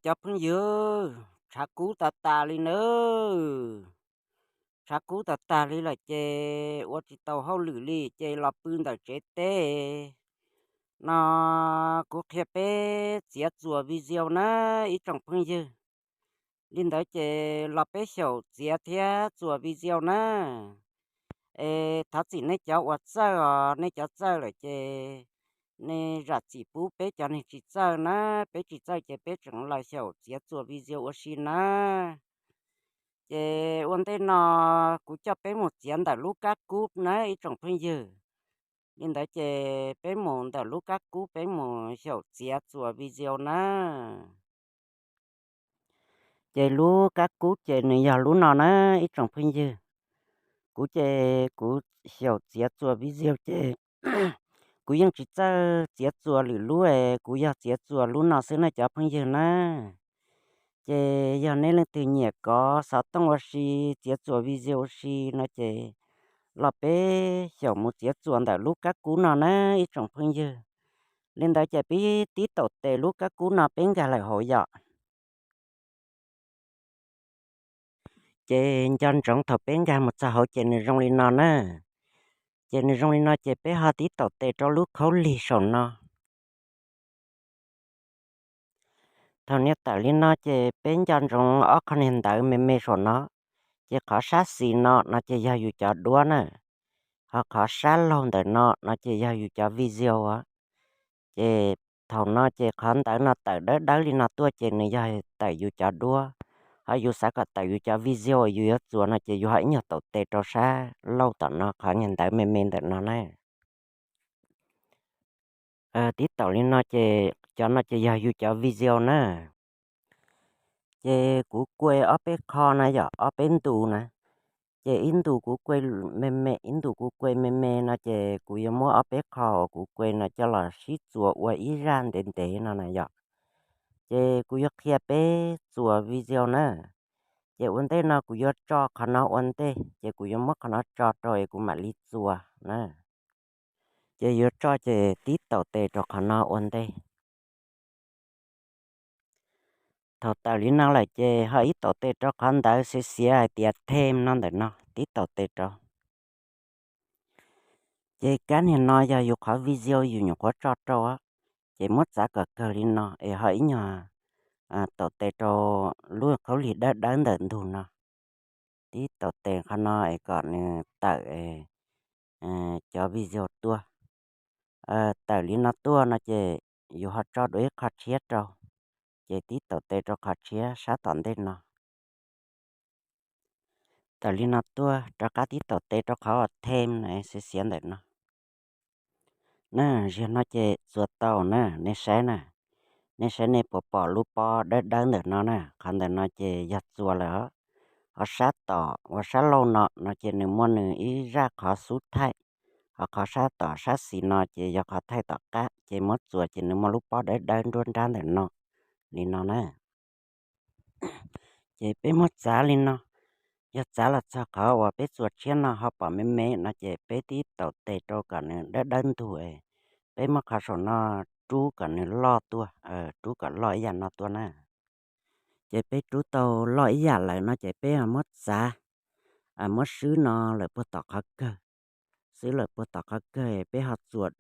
cov phooj ywg, tshav kub tas tas li nawb. Tshav kub tas tas li lawm ces ua tsis tau hauj lwm li ces los pw ntawm tsev teb no. Kuv qhia peb txiav txuas video na ib tsoom phooj ywg. Li ntawd ces los peb xyaum txiav thiab txuas video na. Es thov txim nej cov uas txawj os, nej cov txawj lawm ces nej zam txim pub peb cov neeg tsis txawj na. Peb tsis txawj ces peb tseem los xyaum txiav txuas video ua si na. Ces ua ntej no kuv coj peb mus txiav ntawm lub kab kub na ib tsoom phooj ywg. Li ntawd ces peb mus ntawm lub kab kub peb mus xyaum txiav txuas video na. Ces lub kab kub ces nws yog lub no na ib tsoom phooj ywg. Kuv ces kuv xyaum txiav txuas video ces kuv yeej tsis txawj txiav txuas lwm lub es kuv yog txiav txuas lub no xwb na cov phooj ywg na. Ces yog nej leej twg nyiam kov xov tooj ua si, txiav txuas video ua si no ces los peb xyaum mus txiav txuas ntawm lub kab kub no na ib tsoom phooj ywg. Li ntawd ces peb tib taum tes lub kab kub no peb nkag lawm hauv yom. Ces nco ntsoov thaum peb nkag mus txog hauv ces nws zoo li no na. Ces nws zoo li no ces peb ho tib taum tes rau lub khaub lig saum no. Thaum nias tawm li no ces peb nco ntsoov ob qho niag ntawv me me saum no. Ces qhov sab xis no no ces yog yus cov duab na. Ho qhov sab laug ntawm no no ces yog yus cov video. Ces thaum no ces qhov ntawv no tawm dawb dawb li no tuaj ces nws yog tawm yus cov duab. Ho yus xav kom tawm yus cov video yus yuav txuas no ces yus ho ib nyuag taum tes rau sab laug tom no qhov niag ntawv me me ntawm no na. Tib taum li no ces cov no ces yog yus cov video na. Ces kuv kua ob peb qho na yom, ob peb ntu na. Ces ib ntu kuv kua me me, ib ntu kuv kua me me no ces kuv yuav muab ob peb qho uas kuv kua no coj los sib txuas ua ib zaj ntev ntev no na yom. Ces kuv yuav qhia peb txuas video na. Ces ua ntej no kuv yuav tso qhov no ua ntej, ces kuv yuav muab qhov no tso rau es kuv mam li txuas na. Ces yuav tso ces tib taum tes rau qhov no ua ntej. Thaum tawm li no lawm ces ho ib taum tes rau qhov ntawv xiav xiav hais tias them no ntawm no, tib taum tes rau. Ces kab niag no yog yus qhov video yus nyuam qhuav tso rau, ces muab txav kom kawg li no es ho ib nyuag taum tes rau lub khaub lig dawb dawb ntawm ntug no. Tib taum tes qhov no es kom nws tawm cov video tuaj. Tawm li no tuaj no ces yus ho tso dua ib qho tshiab rau, ces tib taum tes rau qhov tshiab sab tom ntej no. Tawm li no tuaj rov qab tib taum tes rau qhov them no xiav xiav ntawm no. Na, ziag no ces txuas tau na, nej saib na. Nej saib nej puas pom lub pob dawb dawb ntawm no na, qhov ntawm no ces yog txuas lawm. Ho sab tom uas sab laug no no ces nws muaj nws ib zaj qhov xub thaij. Ho qhov sab tom sab xis no ces yog qhov thaij tom qab, ces muab txuas ces nws muaj lub pob dawb dawb nruab nrab ntawm no li no na. Ces peb muab txav li no. Yog txav los txog qhov uas peb txuas tshiab no ho pom me me no ces peb tib taum tes rau kom nws dawb dawb ntug, peb muab qhov saum no rub kom nws loj tuaj, rub kom loj ib yam no tuaj na. Ces peb rub tau loj ib yam lawm no ces peb muab txav, muab swb no lawm puag tom qhov kawg. Swb lawm puag tom qhov kawg peb ho txuas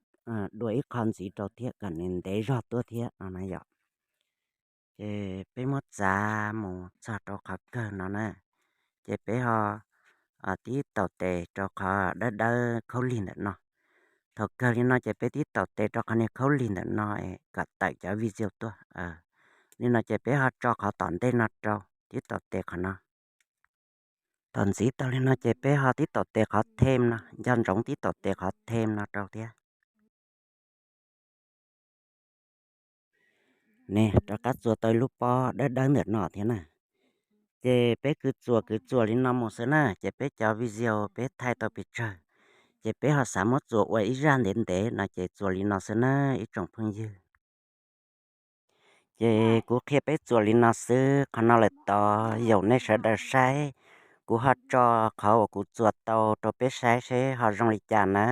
dua ib qho ntxiv rau thiab kom nws ntev zog tuaj thiab no na yom. Ces peb muab txav mus txog rau qhov kawg no na, ces peb ho tib taum tes rau qhov dawb dawb khaub lig ntawm no. Thaum kawg li no ces peb tib taum tes rau qhov niag khaub lig ntawm no kom tawm cov video tuaj. Li no ces peb ho tso qhov tom ntej no rau, tib taum tes qhov no. Thaum ntxiv tau li no ces peb ho tib taum tes qhov them no, nco ntsoov tib taum tes qhov them no rau thiab. Ne, rov qab txuas tau ib lub pob dawb dawb ntawm no thiab na. Ces peb kwv txuas kwv txuas li no mus xwb na, ces peb cov video peb thaij tau pes tsawg, ces peb ho xav muab txuas ua ib zaj ntev ntev no ces txuas li no xwb na ib tsoom phooj ywg. Ces kuv qhia peb txuas li no xwb, qhov no lawm tod yaum nej sawv daws saib, kuv ho tso qhov uas kuv txuas tau rau peb saib seb ho zoo li cas na.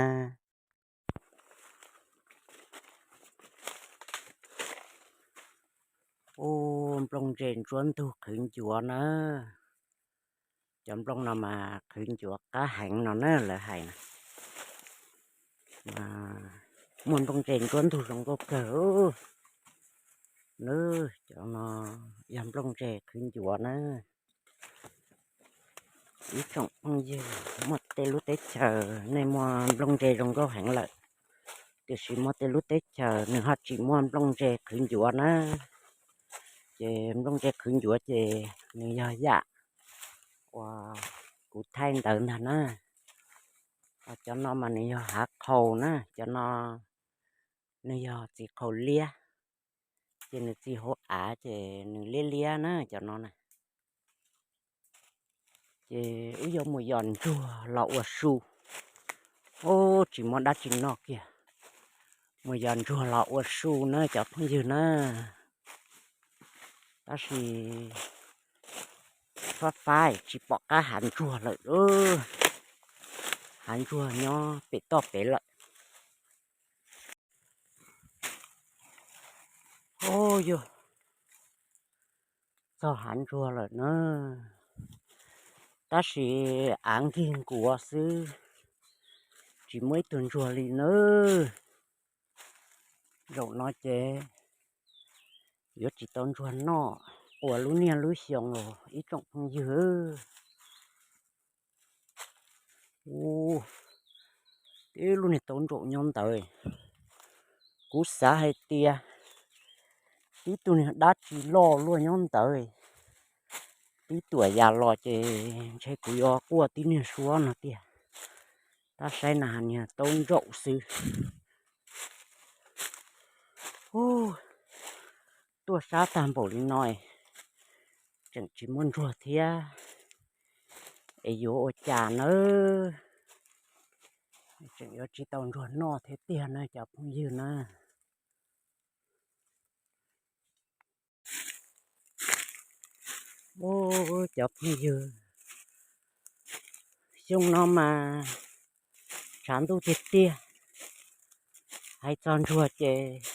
Ub, nplooj ntse ntsuab ntug qhwv ncuav na. Cov nplooj no mas qhwv ncuav qab heev no na lawv hais na. Muaj nplooj ntse ntsuab ntug zoo nkauj kawg. Nws cov no yog nplooj ntse qhwv ncuav na. Ib tsoom phooj ywg, muaj tej lub teb chaws nej muaj nplooj ntse zoo nkauj heev lawm, tiam sis muaj tej lub teb chaws nws ho tsis muaj nplooj ntse qhwv ncuav na. Ces nplooj ntse qhwv ncuav ces nws yog yam uas kuv thaij ntawd ntag na. Cov no mas nws yog hav qhaus na, cov no nws yog txiv qhaus liab, ces nws txiv hauv av ces nws liab liab na cov no na. Ces wb yuav mus yos ntsuag los ua su. Ub, tsis muaj dab tsi noj kiag, mus yos ntsuag los ua su na cov phooj ywg na. Tab sis fab fab tsis pom qab hav ntsuag lawm. Hav ntsuag nyob pem toj pem lawm. Ub, yog txog hav ntsuag lawm na, tab sis av nkig nkuav xwb, tsis muaj ib tug ntsuag li na. Zaum no ces yuav tsis tau ntsuag noj quas lub niaj lub xyoo los ib tsoom phooj ywg. Ub, tib lub niag taub ntsaum nyob ntawd, kuv xav hais tias tib tug niag dab tsi loj luaj nyob ntawd. Tib tuam yam los ces ntshe kuv yuav quaj tib niag suab no tiag. Tab saib na, niag taub ntsaum xwb. Ub, tuaj sab tag npaum li no tseem tsis muaj ntsuag thiab, es yuav ua cas nawb? Tseem yuav tsis tau ntsuag noj thiab tiag na cov phooj ywg na. Ub, cov phooj ywg, xyoo no mas tshav ntuj tiag tiag. Hais txog ntsuag ces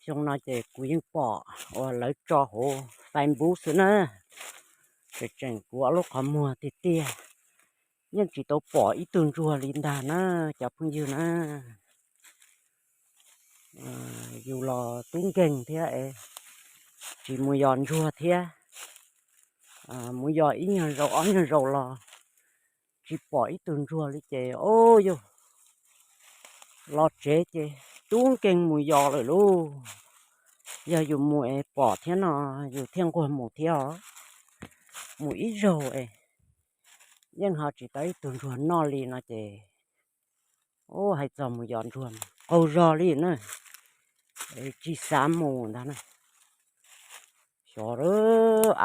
xyoo no ces kuv yeej pom uas lawv tso hauv Facebook xwb na. Tseem tseem kuv ob lub qhov muag tiag tiag, yeej tsis tau pom ib tug ntsuag li ntag na cov phooj ywg na. Yus los tub nkeeg thiab es tsis mus yos ntsuag thiab. Mus yos ib nyuag zaus ob nyuag zaus los tsis pom ib tug ntsuag li ces, o, yus los tsev ces tub nkeeg mus yos lawm lauj. Yog yus mus es pom thiab no yus thiaj nquag mus thiab os. Mus ib zaug es yeej ho tsis tau ib tug ntsuag noj li no ces, o, hais txog mus yos ntsuag qaug zog li na, tsis xav mus ntag na. Xyov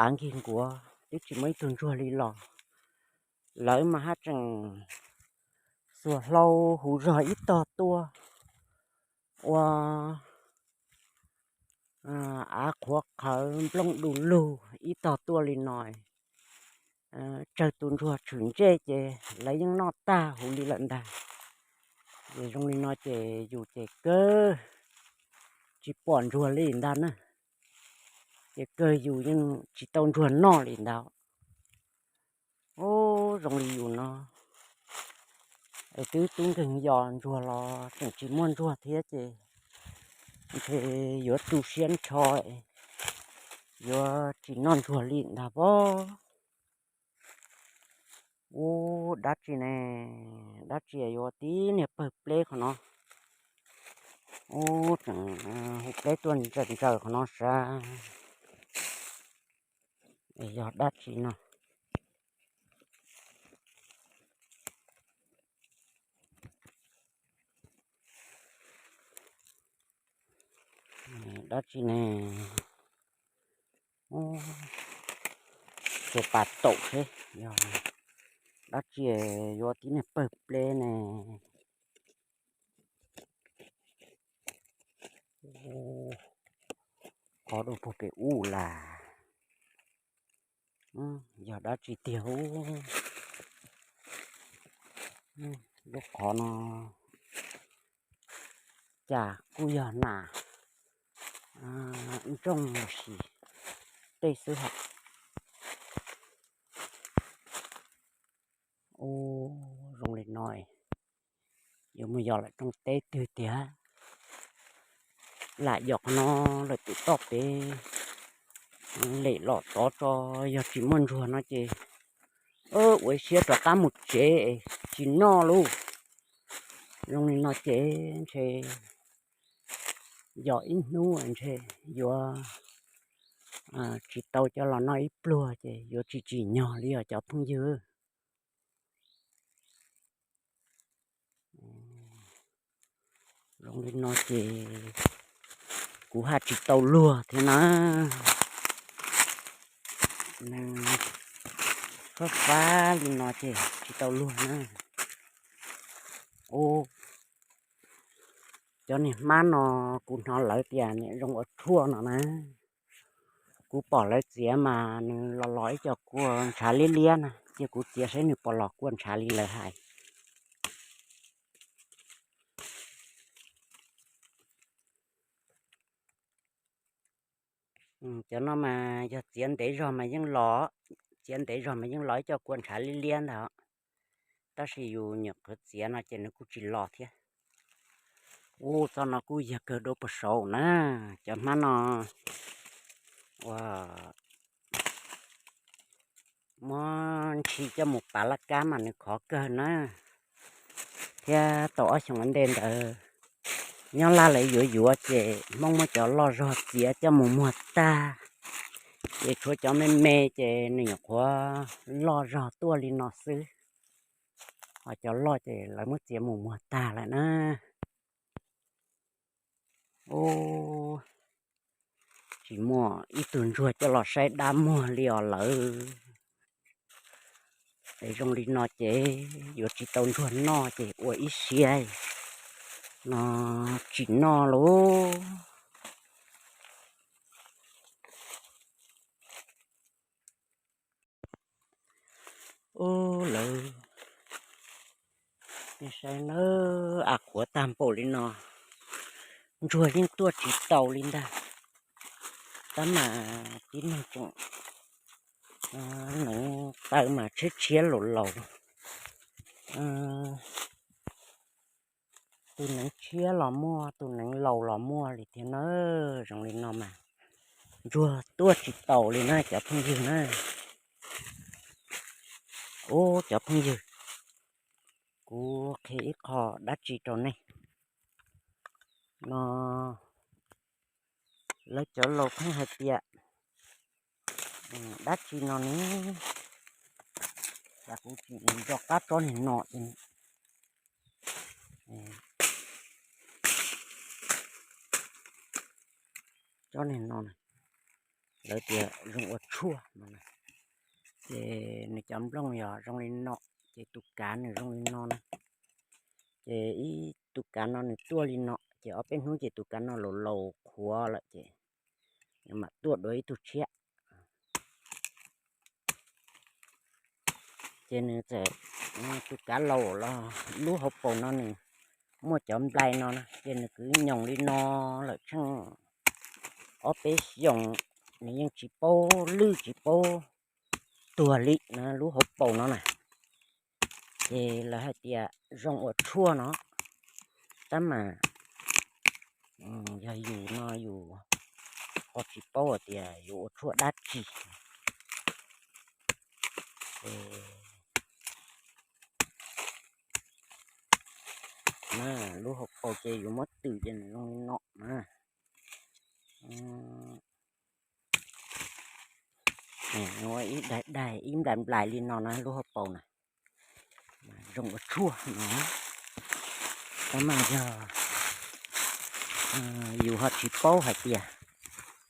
av nkig nkuav twb tsis muaj ib tug ntsuag li los, lawv mas haj tseem xuas hlau huv zog ib tog tuaj ua av qhuav qhawv nplooj du lug ib tog tuaj li no. Tsawg tus ntsuag tshwm ntsej ces lawv yeej noj tag huv li lawm ntag. Es zoo li no ces yus ces kawg tsis pom ntsuag li ntag na. Ces kawg yus yeej tsis tau ntsuag noj li ntag. Ub, zoo li yus no es twb tub nkeeg yos ntsuag los tseem tsis muaj ntsuag thiab ces ntshe yuav tu siab nrho, yuav tsis noj ntsuag li ntag pob. Ub, dab tsi ne, dab tsi yuav tib niag pawg pleb qhov no. Ub, tseem hu pleb tuaj ntsaws ntsaws qhov no sav. Es yog dab tsi no? Dab tsi ne? Tus pas taum seb yog dab tsi yuav tib niag pawg pleb ne. Qhov rau puag pem ub las, yog dab tsi tiag ub? Lub qhov no cas kuj yog nas, ntsooj los sis tej xwb hos. Ua zoo li no, yuav mus yos lawm rooj teb twg tiag. Lam yos qhov no lawm tim toj pem, lem los tod tso. Yog tsis muaj ntsuag no ces ua ib siab rov qab mus tsev, tsis noj lauj. Zoo li no ces ntshe yos ib hnub ntshe yuav tsis tau coj los noj ib pluag ces yuav tsis tsim nyog li os cov phooj ywg. Zoo li no ces kuv haj tsis tau luag thiab na. Nws fab fab li no ces tsis tau luag na. Ub, cov niag hmab no kuv hnov lawv tias niam zoo ua tshuaj no na. Kuv pom lawv txiav mas nws los los ib co kua ntshav liab liab na, cia kuv txiav saib nws puas los kua ntshav li lawv hais. Cov no mas yog txiav ntev zog mas yeej los, txiav ntev zog mas yeej los ib co kua ntshav liab liab ntag. Tab sis yus nyuam qhuav txiav no ces nws kuj tsis los thiab. Ub, txoj no kuj yog kawg dua puag saud na, cov hmab no ua muab ntshis coj mus pav laj kab mas nws khov kawg na. Thiab tau ob xyoos ua ntej ntawd nyob Laj lawv yuav yuav ces Hmoob muab cov loj zog txiav coj mus muag tag, ces tshuav cov me me ces nws nyuam qhuav loj zog tuaj li no xwb. Ho cov loj ces lawv muab txiav mus muag tag lawm na. Ub, tsis muaj ib tug ntsuag coj los saib dab muag li os lawv. Es zoo li no ces yuav tsis tau ntsuag noj ces ua ib siab no tsis noj lauj. Ub, lawv saib nawb, av qhuav tag npaum li no, ntsuag yeej tuaj tsis taus li ntag. Tab mas tib neeg tseem neev taw mas tshiab tshiab laus laus. Tus neev tshiab los muaj, tus neev laus los muaj li thiab na. Zoo li no mas ntsuag tuaj tsis taus li na cov phooj ywg na. Ub, cov phooj ywg, kuv qhia ib qho dab tsi rau nej no. Lawv cov laus pheej hais tias dab tsi no ne, cas kuv tsis nco qab tsob niag no. Tsob niag no lawv tias zoo ua tshuaj no, ces nws cov nplooj yog zoo li no, ces tus kav nws zoo li no na. Ces ib tus kav no nws tuaj li no, ces ob peb hnub ces tus kav no laus laus qhuav lawm ces nws mam tuaj dua ib tug tshiab. Ces nws txawm, tus kav laus los lub hauv paus no nws muaj cov nplai no na, ces nws kwv nyoos li no lawm tsheej ob peb xyoos, nws yeej tsis paub lwj tsis paub tuag li na lub hauv paus no na. Ces lawv hais tias zoo ua tshuaj no, tab mas yog yus no yus ho tsis paub hais tias yus ua tshuaj dab tsi. Lub hauv paus ces yus muab twm ces nws zoo li no na. Ua ib daig daig ib nplais nplais li no na lub hauv paus na, zoo ua tshuaj no. Tab mas yog yus ho tsis paub hais tias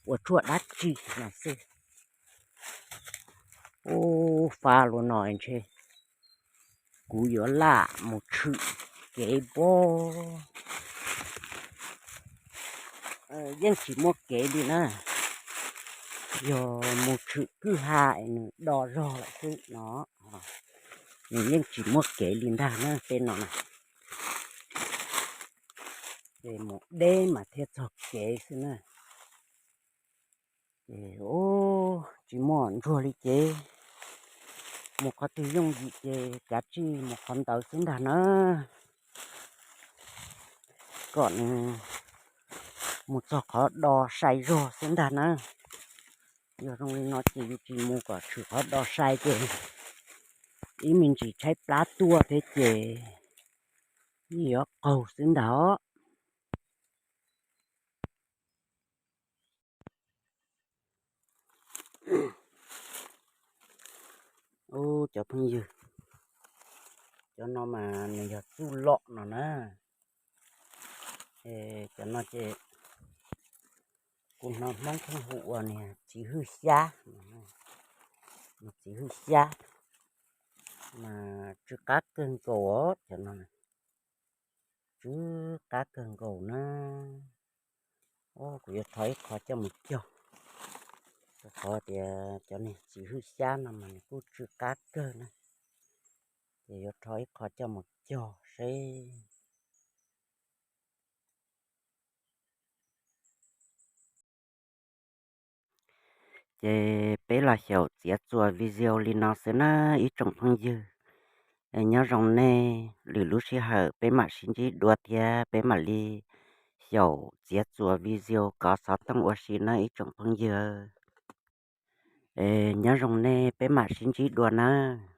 ua tshuaj dab tsi no xwb. Ub, fab luaj no ntshe kuv yuav lam mus tshwm kev pob. Yeej tsis muaj kev li na, yog mus tshwm kwj ha es nws do zog lawm xwb no, nws yeej tsis muaj kev li ntag na tej no na. Ces mus deb mas thiaj txog kev xwb na. Ces ub, tsis muaj ntsuag li ces mus qhov twg yooj yim ces kav tsij mus qhov ntawd xwb ntag na. Kom nws mus txog qhov do sai zog xwb ntag na. Yog zoo li no ces yus tsis mus kom tshwm qhov do sai ces ib me ntsis tshaib plab tuaj thiab ces yeej yuav qaug xwb ntag os. Ub, cov phooj ywg, cov no mas nws yog txuj lom no na. Cov no ces kuv hnov Hmoob pheej hu ua niag txiv hwj xyab, txiv hwj xyab mas tsw qab kawg nkaus os cov no. Tsw qab kawg nkaus na. Kuv yuav rho ib qho coj mus cog, rau qhov tias cov niag txiv hwj xyab no mas nws kuj tsw qab kawg na. Ces yuav rho ib qho coj mus cog seb. Ces peb los xyaum txiav txuas video li no xwb na ib tsoom phooj ywg. Nyob zoo nej, lwm lub sij hawm peb mam sib ntsib dua thiab peb mam li xyaum txiav txuas video kov xov tooj ua si na ib tsoom phooj ywg. Nyob zoo nej, peb mam sib ntsib dua nawb.